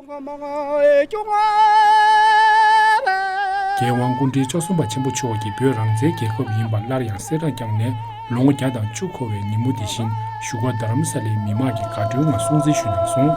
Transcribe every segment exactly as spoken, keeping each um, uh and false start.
རྒྱལ་དབང་སྐུ་ཕྲེང་བཅུ་གསུམ་པ་ཆེན་པོ་མཆོག་གིས་བོད་རང་བཙན་རྒྱལ་ཁབ་ཡིན་པ་སླར་ཡང་གསལ་བསྒྲགས་བསྐྱངས་ནས་ལོ་ངོ་བརྒྱ་དང་བཅུ་འཁོར་བའི་ཉིན་མོ་དེ་བཞིན་བཞུགས་སྒར་རྡ་རམ་ས་ལའི་མི་མང་གི་དགའ་སྤྲོའི་ངང་སྲུང་བརྩི་ཞུས་གནང་སོང་།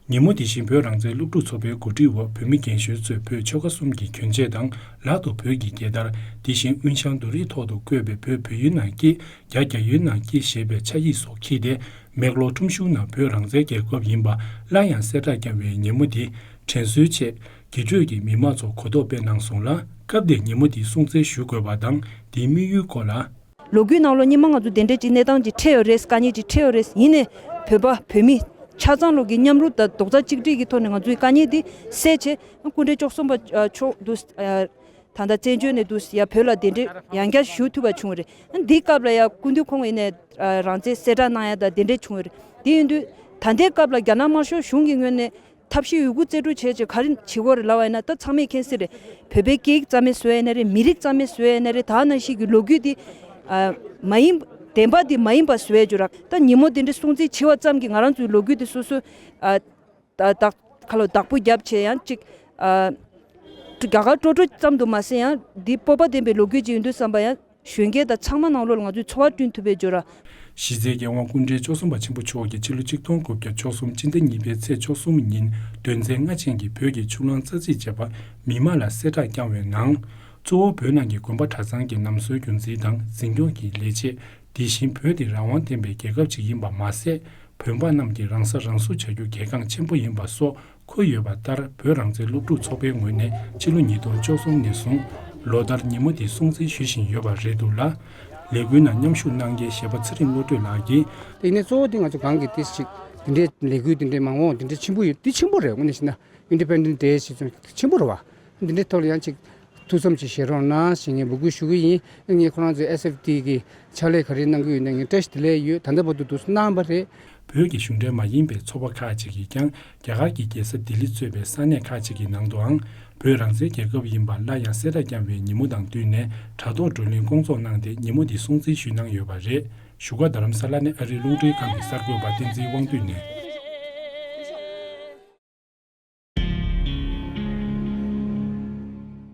ཉིན་མོ་དེ་བཞིན་བོད་རང་བཙན་སློབ་ཕྲུག་ཚོགས་པའི་གོ་སྒྲིག་འོག་བོད་མི་རྒན་གཞོན་ཚོས་བོད་ཆོལ་ཁ་གསུམ་གྱི་གྱོན་ཆས་དང་ལག་ཏུ་བོད་ཀྱི་རྒྱལ་དར། དེ་བཞིན་དབུས་གཙང་རྡོ་རིང་ཐོག་ཏུ་བཀོད་པའི་བོད་བོད་ཡུལ་ནང་སྐྱིད། རྒྱ་རྒྱ་ཡུལ་ནང་སྐྱིད་ཞེས་པའི་ཕྱག་ཡིག་སོགས་འཁྱེར་ཏེ། མེག་ལོར་ཁྲོམ་གཞུང་ནང་བོད་རང་བཙན་རྒྱལ་ཁབ་ཡིན་པ་སླར་ཡང་གསལ་བསྒྲགས་བསྐྱངས་པའི་ཉིན་མོ་དེ་དྲན་གསོའི་ཆེད་དགེ་ཕྲུག་གི་མི་མང་ཚོ་གོ་རྟོགས་སྤེལ་གནང་སོང་ལ། སྐབས་དེར་ཉིན་མོ་དེ་སྲུང་བརྩི་ཞུ་དགོས་པ་དང་དེའི་དམིགས་ཡུལ་སྐོར་ལ། ལོ་རྒྱུས་ནང་ལོགས་སྔོན་མ་ང་ཚོ་དེ་འདྲའི་ཅིག་གནས་སྟངས་ཅིག་འཕྲད་ཡོད་རེད། དཀའ་ངལ་ཅིག་འཕྲད་ཡོད་རེད། ཡིན་ནའི་བོད་པ་བོད་མི་ཆ་ཚང་ལོག་གི་མཉམ་རུབ་དང་རྡོག་རྩ་གཅིག་སྒྲིལ་གྱི་ཐོག་ནས་ང་ཚོའི་དཀའ་ངལ་འདི་སེལ་བྱས། སྐུ་ཕྲེང་བཅུ་གསུམ་པ་མཆོག་འདུག་ད་ལྟ་བཙན་བྱོལ་ནས་འདུག་ཡ་བོད་ལ་གདན་འདྲེན་ཡང་བསྐྱར་ཞུ་ཐུབ་པ་བྱུང་བ་རེད། འདིའི་སྐབས་ལ་ཡ་སྐུ་མདུན་ཁོང་ཡིན་ནས་རང་བཙན་གསལ་བསྒྲགས་གནང་ཡ་དང་གདན་འདྲེན་བྱུང་བ་རེད། དེ་ཡིན་དུས་ད་ལྟའི་སྐབས་ལ་རྒྱ་ནག་དམར་ཤོག་གཞུང་གི་ངོས་ནས་ཐབས་ཤེས་ཡོད་རྒུ་རྩལ་སྤྲུགས་བྱས་བྱས་ག་རེ་བྱེད་དགོས་རེད་ལབ་པ་ཡིན་ན། ད་ཚང་མས་མཁྱེན་གསལ་རེད། བོད་པའི་སྐད་ཡིག་རྩ་མེད་བཟོ་ཡ་ཡིན་ན་རེད། མི་རིགས་རྩ་མེད་བཟོ་ཡ་ཡིན་ན་རེད། ད་ནང་བཞིན་གྱི་ལོ་རྒྱུས་འདི་མ་ཡིན། བདེན་པ་འདི་མ་ཡིན་པ་བཟོ་ཡ་ཅིག་རེད། ད་ཉིན་མོ་དེ་འདྲའི་སྲུང་བརྩི་བྱས་པ་ཙམ་གྱིས་ང་རང་ཚོའི་ལོ་རྒྱུས་འདི་སོ་སོ་ད་ད་ཁ་ལོ་བདག་པོ་རྒྱབ་བྱས་ཡང་ཅིག་ཨ། རྒྱ་གར་སྤྲོ་སྤྲོ་ཙམ་དུ་མ་ཟད་ཡང་འདི་སྤོབས་པ་ལྡན་པའི་ལོ་རྒྱུས་ཅིག་ཡིན་དུས་བསམ་པ་ཡང་གཞོན་སྐྱེས་དང་ཚང་མ་ནང་ལོགས་ལ་ང་ཚོས་ཚོར་བ་བསྐྲུན་ཐུབ་པའི་སྦྱོར་བ། གཞི་རྩའི་རྒྱལ་དབང་སྐུ་ཕྲེང་བཅུ་གསུམ་པ་ཆེན་པོ་མཆོག་གིས་ཕྱི་ལོ་ཆིག་སྟོང་དགུ་བརྒྱ་བཅུ་གསུམ་སྤྱི་ཟླ་གཉིས་པའི་ཚེས་བཅུ་གསུམ་ཉིན་དོན་ཚན་ལྔ་ཅན་གྱི་བོད་ཀྱི་ཆུ་གླང་རྩ་ཚིག་ཅེས་པ་མི་མང་ལ་གསལ་བསྒྲགས་བསྐྱངས་བའི་ནང་། གཙོ་བོ་བོད་ནང་གི་དགོན་པ་གྲྭ་ཚང་གི་ལམ་སྲོལ་རྒྱུན་འཛིན་དང་འཛིན་སྐྱོང་གི་ལས་བྱེད། དེ་བཞིན་བོད་དེ་རང་དབང་ལྡན་པའི་རྒྱལ་ཁབ་ཅིག་ཡིན་པ་མ་ཟད། བོད་པ་རྣམས་ཀྱིས་རང་ས་རང་སྲུང་བྱ་རྒྱུ་གལ་འགངས་ཆེན་པོ་ཡིན་པ་སོགས་འཁོད་ཡོད་པ་ལྟར། བོད་རང་བཙན་སློབ་ཕྲུག་ཚོགས་པའི་ངོས་ནས་ཕྱི་ལོ་ཉིས་སྟོང་བཅུ་གསུམ་ནས་བཟུང་ལོ་ལྟར་ཉིན་མོ་དེ་སྲུང་བརྩི་ཞུ་བཞིན་ཡོད་པ་རེད་འདུག་ལ། ལས་འགུལ་ནང་མཉམ་ཞུགས་གནང་མཁན་གཞས་པ་ཚེ་རིང་བློ་གྲོས་ལགས་ཀྱིས། དེ་ནས་གཙོ་བོ་དེ་ང་ཚོ་གང་གི་ཏིས་ཅིག་དེ་འདྲའི་ལས་འགུལ་དེ་འདྲའི་མང་བོ་དེ་འདྲའི་ཆེན་པོ་ཡོད། དེ་ཆེན་པོ་རེད། དངོས་གནས་བཤད་ན་Independence Day ཞེས་ཆེན་པོ་རེད་བ། དེ་འདྲའི་ཐོག་ལ་ཡང་ཅིག་ཐུགས་བསམ་ཅིག་བཞེས་རོགས་གནང་ཞེས་ངས་འབོད་སྐུལ་ཞུ་གི་ཡིན། ངས་ཁོ་རང་ཚོའི་S F D གི་ཕྱག་ལས་ག་རེ་གནང་གི་ཡོད་ན་ངས་བཀྲ་ཤིས་བདེ་ལེགས་ཡོད། ད་ལྟ་བར་དུ་འདུག་སེ་གནང་བ་རེད། བོད་ཀྱི་གཞུང་འབྲེལ་མ་ཡིན་པའི་ཚོགས་པ་ཁག་ཅིག་གིས་ཀྱང་རྒྱ་གར་གྱི་རྒྱལ་ས་ལྡི་ལི་གཙོས་པའི་ས་གནས་ཁག་ཅིག་གི་ནང་དུའང་བོད་རང་བཙན་རྒྱལ་ཁབ་ཡིན་པ་སླར་ཡང་གསལ་བསྒྲགས་བསྐྱངས་པའི་ཉིན་མོ་དང་བསྟུན་ནས་དྲ་ཐོག་བགྲོ་གླེང་བསྐོང་ཚོགས་གནང་སྟེ་ཉིན་མོ་འདི་སྲུང་བརྩི་ཞུས་གནང་ཡོད་པ་རེད། བཞུགས་སྒར་རྡ་རམ་ས་ལ་ནས་ཨ་རིའི་རླུང་འཕྲིན་ཁང་གི་གསར་འགོད་པ་བསྟན་འཛིན་དབང་འདུས་ནས།